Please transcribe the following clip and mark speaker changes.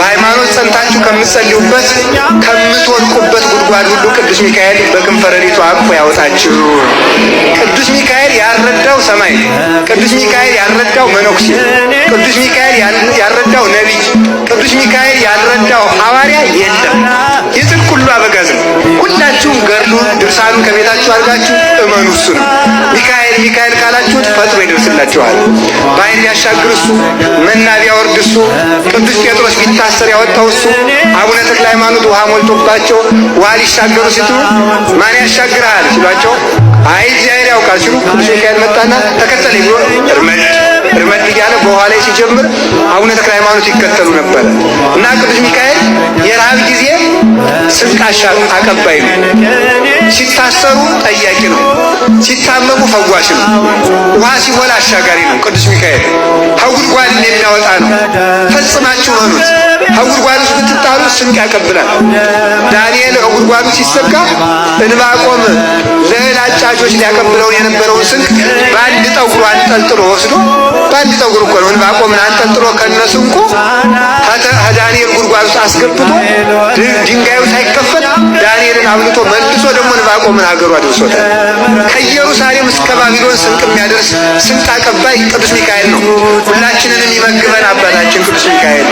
Speaker 1: በሃይማኖት ጸንታችሁ ከምትጸልዩበት ከምትወድቁበት ጉድጓድ ሁሉ ቅዱስ ሚካኤል በክንፈ ረድኤቱ አቅፎ ያወጣችሁ። ቅዱስ ሚካኤል ያልረዳው ሰማዕት፣ ቅዱስ ሚካኤል ያልረዳው መነኩሴ፣ ቅዱስ ሚካኤል ያልረዳው ነቢይ፣ ቅዱስ ሚካኤል ያልረዳው ሐዋርያ የለም። የጽድቅ ሁሉ አበጋዝ ነው። ሁላችሁም ገድሉን ድርሳኑን ከቤታችሁ አድርጋችሁ እመኑ። እሱ ነው ሚካኤል ሚካኤል ካላችሁት ፈጥኖ ይደርስላችኋል። ባሕር ቢያሻግር እሱ፣ መና ቢያወርድ እሱ፣ ቅዱስ ጴጥሮስ ቢታሰር ያወጣው እሱ፣ አቡነ ተክለ ሃይማኖት ውሃ ሞልቶባቸው ውሃ ሊሻገሩ ሲሉ ማን ያሻግርሃል ሲሏቸው አይ እግዚአብሔር ያውቃል ሲሉ ቅዱስ ሚካኤል መጣና ተከተለኝ ብሎ እርመድ እርመድ እያለ በውሃ ላይ ሲጀምር አቡነ ተክለ ሃይማኖት ይከተሉ ነበረ እና ቅዱስ ሚካኤል የረሃብ ጊዜ ስንቅ አቀባይ ነው። ሲታሰሩ ጠያቂ ነው። ሲታመሙ ፈዋሽ ነው። ውሃ ሲሞላ አሻጋሪ ነው። ቅዱስ ሚካኤል ከጉድጓድን የሚያወጣ ነው። ፈጽማችሁ መኑት። ከጉድጓድ ውስጥ ብትጣሉ ስንቅ ያቀብላል። ዳንኤል ከጉድጓዱ ሲሰጋ ዕንባቆም ለእህል አጫጆች ሊያቀብለውን የነበረውን ስንቅ በአንድ ጠጉሩ አንጠልጥሎ ወስዶ፣ በአንድ ጠጉር እኮ ነው፣ ዕንባቆምን አንጠልጥሎ ከነስንቁ ከዳንኤል ጉድጓድ ውስጥ አስገብቶ ድንጋዩ ሳይከፈት ዳንኤልን አብልቶ መልሶ ደግሞ ዕንባቆምን ሀገሩ አድርሶታል። ከኢየሩሳሌም እስከ ባቢሎን ስንቅ የሚያደርስ ስንቅ አቀባይ ቅዱስ ሚካኤል ነው። ሁላችንንም ይመግበን አባታችን ቅዱስ ሚካኤል።